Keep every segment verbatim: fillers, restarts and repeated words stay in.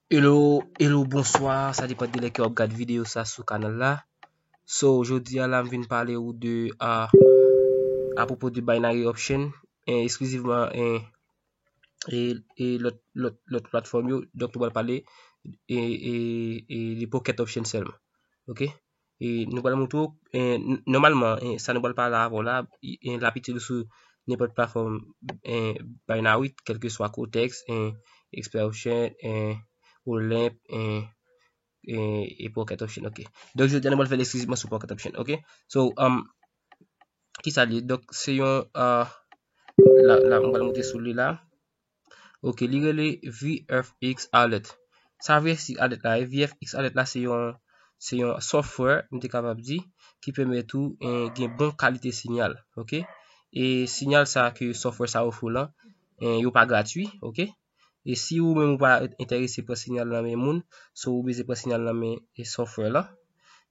Hello, hello, bonswa. Sa depann de lè ke w ap gad videyo sa sou kanal la. So, jodi a la, m vin pale ou de, a, apwopo de binary option, en, eksklizivman, en, e, e lòt, lòt, lòt platfòm yo. Donk, nou pral pale e, e, e de pocket option sèlman. Ok? E nou pral montre w, e, n- nòmalman, e, sa nou pral pale avè w la, e, e, l ap itil sou nenpòt platfòm, e, binary, kèlkeswa Cortex, e, Expert Option, e, Olymp, e, e, e Pocket Option, ok. Donk, jodi a nou pral fè l eksklizivman sou Pocket Option, ok. So, um, ki sa l ye? Donk, se yon, uh, la, la, m pral montre sou li la. Ok, li rele V F X Alert. Sa V F X Alert la, e V F X Alert la, se yon, se yon software, m te kapab di, ki pèmèt ou, eh, gen bon kalite sinyal, ok? E sinyal sa ke software sa ofri w lan, eh, yo pa gratui, ok? E si ou menm ou pa enterese pran sinyal nan men moun, so ou bezwen pran sinyal nan men, eh, software lan.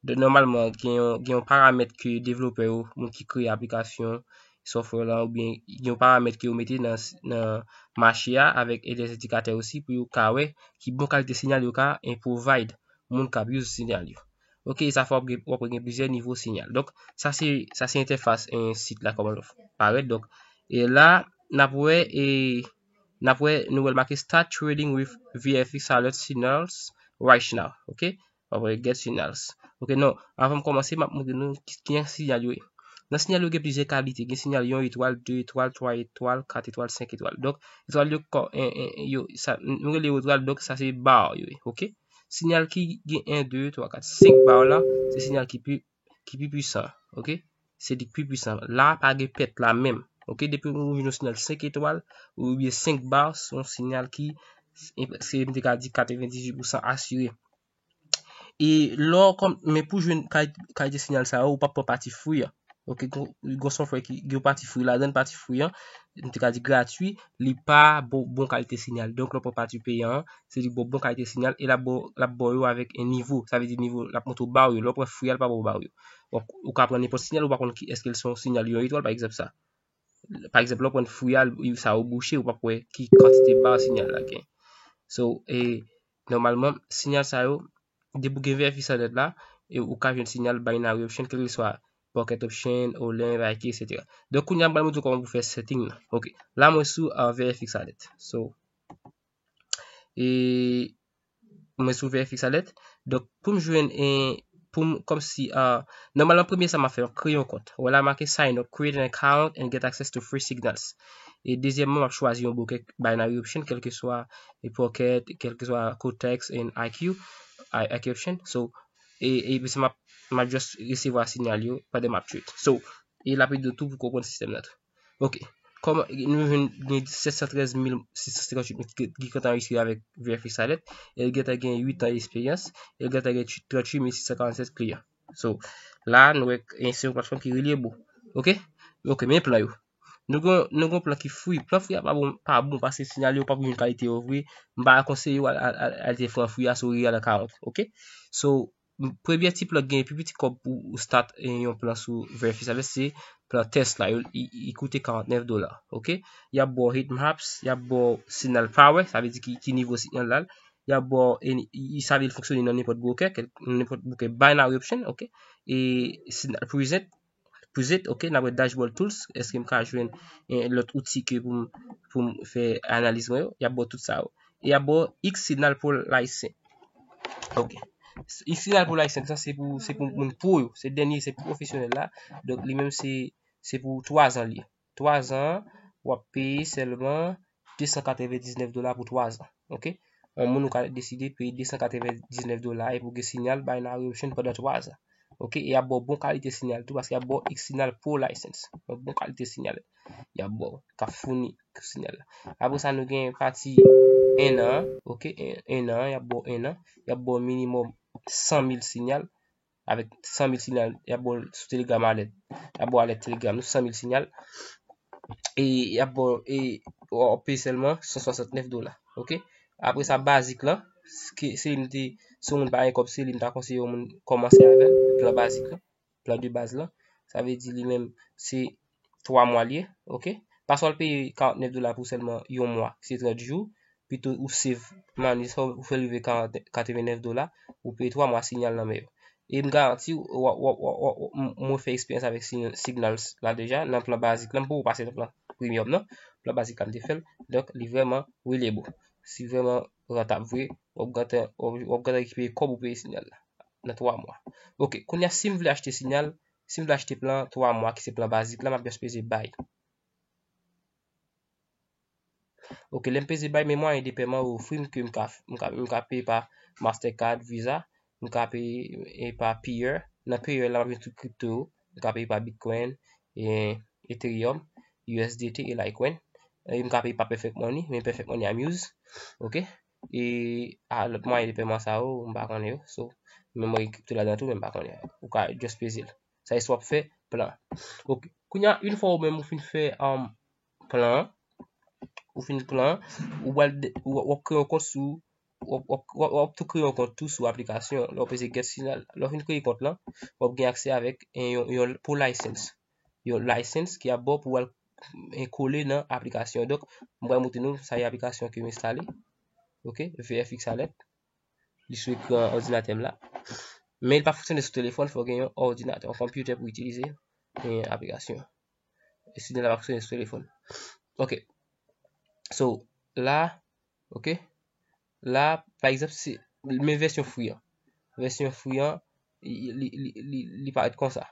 Donk, nòmalman, gen yon, gen yon paramèt ke devlopè yo, moun ki kreye aplikasyon, software lan, oubyen gen yon paramèt ke yo mete nan, nan mache a avèk, e, dè endikatè osi pou yo ka wè ki bon kalite sinyal yo ka, e, provide moun k ap use sinyal yo. Ok, sa fè w ap gen, w ap gen plizyè nivo sinyal. Donk, sa se, sa se entèfas, e, sit la, kòman l parèt. Donk, e la, n ap wè, e, n ap wè, nou wè l make Start trading with V F X alert signals right now. Ok? W ap wè get signals. Ok, non. Avan m kòmanse, m ap montre nou ki, ki jan sinyal yo ye. Nan sinyal yo gen plizyè kalite. Gen sinyal yon etwal, de etwal, twa etwal, kat etwal, senk etwal. Donk, etwal yo, kò- en- en- yo, sa, nou rele yo etwal, donk sa se bar yo ye. Ok? Sinyal ki gen en, de, twa, kat, senk bar la, se sinyal ki pi, ki pi pwisan. Ok? Se li ki pi pwisan. La, pa gen pèt la menm. Ok? Depi ou jwenn yon sinyal senk etwal, oubyen senk bar, se yon sinyal ki, se, m te ka di, katrevendizuit pousan asire. E lè w kòm, men pou jwenn kay- kalite sinyal sa yo, ou p ap pran pati free an. Ok, gon, gon software ki gen pati free ladan l, pati free an, m te ka di gratui, li pa bon, bon kalite sinyal. Donk, lè w pran pati peyan an, se li ba w bon kalite sinyal e l ap ba w, l ap ba w yo avèk en nivo. Sa vle di nivo, l ap montre w bar yo. Lè w pran free a, l pa ba w bar yo. Donk, ou ka pran nenpòt sinyal, ou pa konn ki, èske l se yon sinyal yon etwal, pa egzanp sa. Pa egzanp, lè w pran free a, sa yo bouche, ou p ap wè ki kantite bar sinyal la gen. So, e, nòmalman, sinyal sa yo, depi w gen V F X Alert la, e ou ka jwenn sinyal binary option, kèlkeswa Pocket Option, Olymp, I Q, et cetera. Donk, kounye a, m pral montre w kòman pou fè setting nan. Ok. La, mwen sou, uh, V F X Alert. So, e mwen sou V F X Alert. Donk, pou m jwenn, e, pou m, kòmsi, uh, nòmalman, premye sa m ap fè, m ap kreye yon kont. Ou wè la make sign up, create an account and get access to free signals. E dezyèmman, m ap chwazi yon broker binary option, kèlkeswa, e, Pocket, kèlkeswa Cortex and I Q, I- IQ option. So, e, e epi se m ap, m ap just resevwa sinyal yo pandan m ap trade. So, e l ap ede w tou pou konprann sistèm nan tou. Ok. Kòman nou jwenn gen sèt san trèz mil sis san senkantuit moun ki, ki kontan anrejistre avèk V F X Alert, e l gentan gen uit an eksperyans, e l gentan gen tranntuit mil sis san karannsèt kliyan. So, la, nou wè, e se yon platfòm ki relyebo. Ok? Ok, men plan yo. Nou gon, nou gon plan ki free. Plan free a pa bon, pa bon paske sinyal yo p ap jwenn kalite yo vre. M pa konseye w al, al, al, al te pran free a, so real account. Ok? So, m- premye ti plan k gen pi piti kòb pou ou start, e, yon plan sou V F X Alert, se plan tès la. Yo, i, i koute karantnèf dola. Ok? Y ap ba w heat maps, y ap ba w signal power, sa vle di ki, ki nivo sinyal la. Y ap ba w, e, i, i, sa vle di l fonksyone nan nenpòt broker, kèl- nan nenpòt broker binary option, ok? E signal present, present, ok, n ap wè dashboard tools, èske m ka jwenn, e, lòt outi ke pou m, pou m fè analiz mwen yo, y ap ba w tout sa yo. E y ap ba w X signal per license. Ok. X signal per license, sa se pou, se pou moun pro yo, se dènye, se pou pwofesyonèl la. Donk, li menm se, se pou twa zan li ye. Twa zan, w ap peye sèlman de san katrevendiznèf dola pou twa zan. Ok? Yon moun ou ka deside peye de san katrevendiznèf dola epi w gen sinyal binary option pandan twa zan. Ok? E y ap ba w bon kalite sinyal tou, paske y ap ba w X signal per license. Yon bon kalite sinyal y ap ba w, k ap founi sinyal la. Apre sa, nou gen pati en an, ok? En, en an, y ap ba w en an. Y ap ba w minimòm san mil sinyal. Avèk san mil sinyal, y ap ba w sou Telegram alèt. Y ap ba w alèt Telegram, nou san mil sinyal. E y ap ba w, e w ap peye sèlman san swasantnèf dola. Ok? Apre sa, bazik lan, ke se li m te, si yon moun pa gen kòb, se li m ta konseye yon moun kòmanse avè l, plan bazik lan, plan de baz lan. Sa vle di li menm, se twa mwa li ye, ok? Pase w al peye karantnèf dola pou sèlman yon mwa, se trant jou. pito ou save money sa, ou fè l rive katrevennnèf dola, ou peye twa mwa sinyal nan men yo. E m garanti w, w, w, w, w, m, mwen fè eksperyans avèk Sig-, Signals la deja, nan plan bazik la, m poko pase nan plan premium non. Plan bazik la m te fè l. Donk, li vrèman reliable. Si vrèman rantab vre, w ap gentan, w ap, w ap gentan rekipere kòb ou peye sinyal la nan twa mwa. Ok, kounye a, si m vle achte sinyal, si m vle achte plan twa mwa ki se plan bazik la, m ap just peze buy. Ok, lè m peze buy, men mwayen de pèman yo ofri m ke m ka, m ka, m ka peye pa Mastercard, Visa, m ka peye, e, pa Payeer. Nan Payeer la, m ap jwenn tout kripto yo. M ka peye pa Bitcoin, e, Ethereum, U S D T e Litecoin. E m ka peye pa Perfect Money, men Perfect Money I'm use. Ok? E a lòt mwayen de pèman sa yo, m pa konnen yo. So, men mwen gen kripto ladan tou, men m pa konnen. Ou ka just peze l. Sa e si w ap fè plan. Ok. Kounye a, yon fwa ou menm ou fin fè, um, plan an, ou fin plan an, ou pral de-, ou, w ap kreye yon kont sou, w ap, w ap, w ap, w ap tou kreye yon kont tou sou aplikasyon. Lè w peze get signal, lè w fin kreye kont lan, w ap gen aksè avèk, eh, yon, yon pro license. Yon license ki ap ba w pou w al, eh, kole nan aplikasyon. Donk, m pral montre nou sa e aplikasyon ke m enstale. Ok, V F X Alert. Li sou ekran òdinatè m la. Men li pa fonksyone sou telefòn, fò w gen yon òdinatè, yon konpitè pou itilize, eh, aplikasyon. E sinyal la pa fonksyone sou telefòn. Ok. So, la, ok. La, pa egzanp, se, men vèsyon free an. Vèsyon free an, li, li, li, li, li parèt konsa.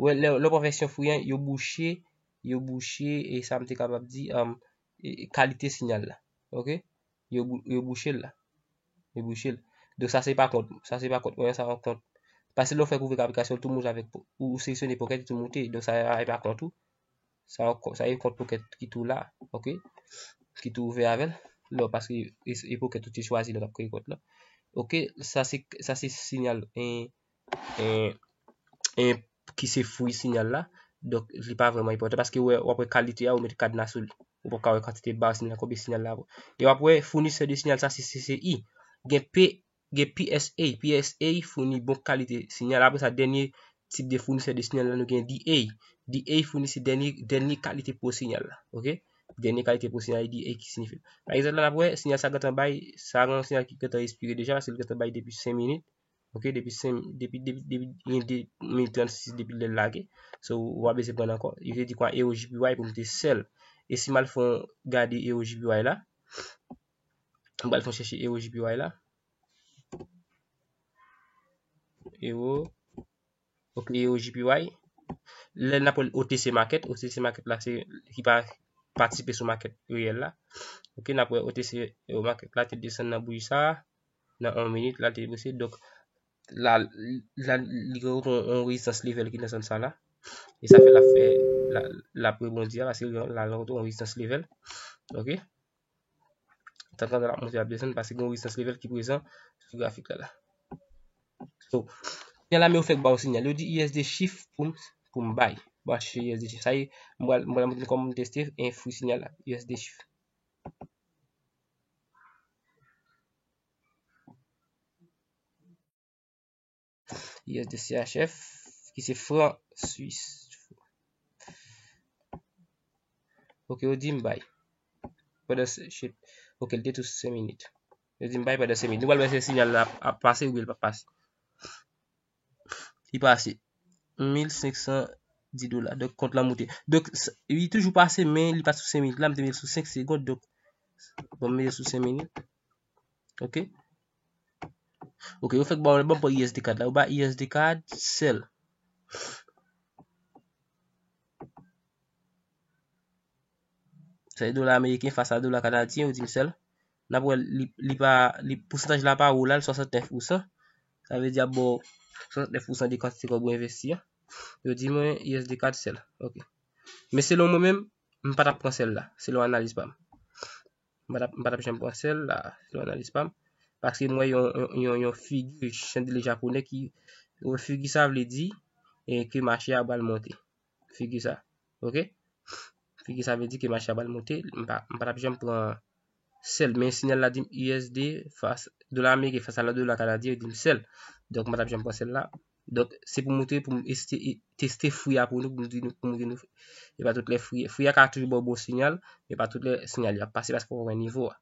Ou wè, lè, lè w pran vèsyon free an, yo bouche, yo bouche, e sa m te kapab di, um, e, e kalite sinyal la. Ok? Yo bou-, yo bouche l la. Yo bouche l. Donk sa se pa kont, sa se pa kont mwen, sa yon kont. Paske lè w fè kouvèti aplikasyon, tou moun avèk, ou, ou seleksyone pocket, tou moute. Donk sa e pa kont ou. Sa yon kont, sa yon kont pocket ki tou la, ok? Ki tou ouvè avè l. Lè w paske e, e pocket ou te chwazi lè w t ap kreye kont lan. Ok, sa se, sa se sinyal, en, en, en, ki se free sinyal la. Donk, li pa vrèman enpòtan paske w, w ap wè kalite a, ou met kadna sou li. Ou p ap ka wè kantite bar sinyal, konbyen sinyal la. E w ap wè founisè de sinyal sa se C C I. Gen P, gen P S A. P S A founi bon kalite sinyal. Apre sa, dènye tip de founisè de sinyal la, nou gen D A. D A founi se dènye, dènye kalite pwo sinyal la. Ok? Dènye kalite pwo sinyal, D A ki siyifi. Pa egzanp, la, n ap wè, sinyal sa gentan bay, sa gen yon sinyal ki gentan espire deja, paske l gentan bay depi senk minit. Ok, depi senk, depi, depi, depi, gen de minit trannsis depi lè l lage. So, w pa bezwen pran ankò. Li vle di kwa E O J P Y pou m te sell. E si m al fè yon gade E O J P Y la, m pral fè yon chèche E O J P Y la. E O, ok, E O J P Y. Lè n ap wè O T C market, O T C market la se ki pa patisipe sou market reyèl la. Ok, n ap wè O T C market la te desann nan bouyi sa a. Nan yon minit, la te bese. Donk, la, la, li gen yon, yon rezistans level ki nan zòn sa la. E sa fè l ap fè, la, l ap rebondi a, paske la, la, yon rezistans level. Ok? Tankou l ap monte, l ap desann, paske gen yon rezistans level ki prezan sou grafik la, la. So, kounye a la, men yo fèk ba w sinyal. Yo di U S D shift pou m, pou m bay. Bon, chèche U S D shift. Sa ye, m pral, m pral montre kòman m teste, e, free sinyal la, U S D shift. U S D C H F, ki se fran swis. Ok, yo di m bay. Pandan se, shit. Ok, l te tou senk minit. Yo di m bay pandan senk minit. Nou pral wè si sinyal la ap, ap pase oubyen l p ap pase. Li pase. Mil senk san dis dola. Donk, kont lan moute. Donk, s-, li toujou pase, men li pa sou senk minit la. M te met l sou senk segonn. Donk, bon, m met l sou senk minit. Ok. Ok, yo fèk ba w, ban m pran U S D card la. Yo ba U S D card, sell. Sa se dola ameriken fas a dola kanadyen, yo di m sell. N ap wè li, li pa, li, pousantaj la pa wo la, l swasantnèf pousan. Sa vle di ap ba w swasantnèf pousan de kantite kòb ou envesti a. Yo di mwen U S D card sell. Ok. Men selon mwen menm, m pa t ap pran sell la, selon analiz pa m. M pa t ap, m pa t ap janm pran sell la, selon analiz pa m. Paske m wè yon, yon, yon, yon figi chandelier japonè ki, yon figi sa vle di, e, ke mache a pral monte. Figi sa. Ok? Figi sa vle di ke mache a pral monte, m pa, m pa t ap janm pran sell, men sinyal la di m U S D fas, dola ameriken fas a la dola kanadyen, yo di m sell. Donk, m pa t ap janm pran sell la. Donk, se pou montre, pou m este-, e, teste free a pou nou, pou m di nou, pou m di nou, e pa tout lè free, free a ka toujou ba w bon sinyal, men pa tout lè sinyal yo ap pase paske w pa wè nivo a.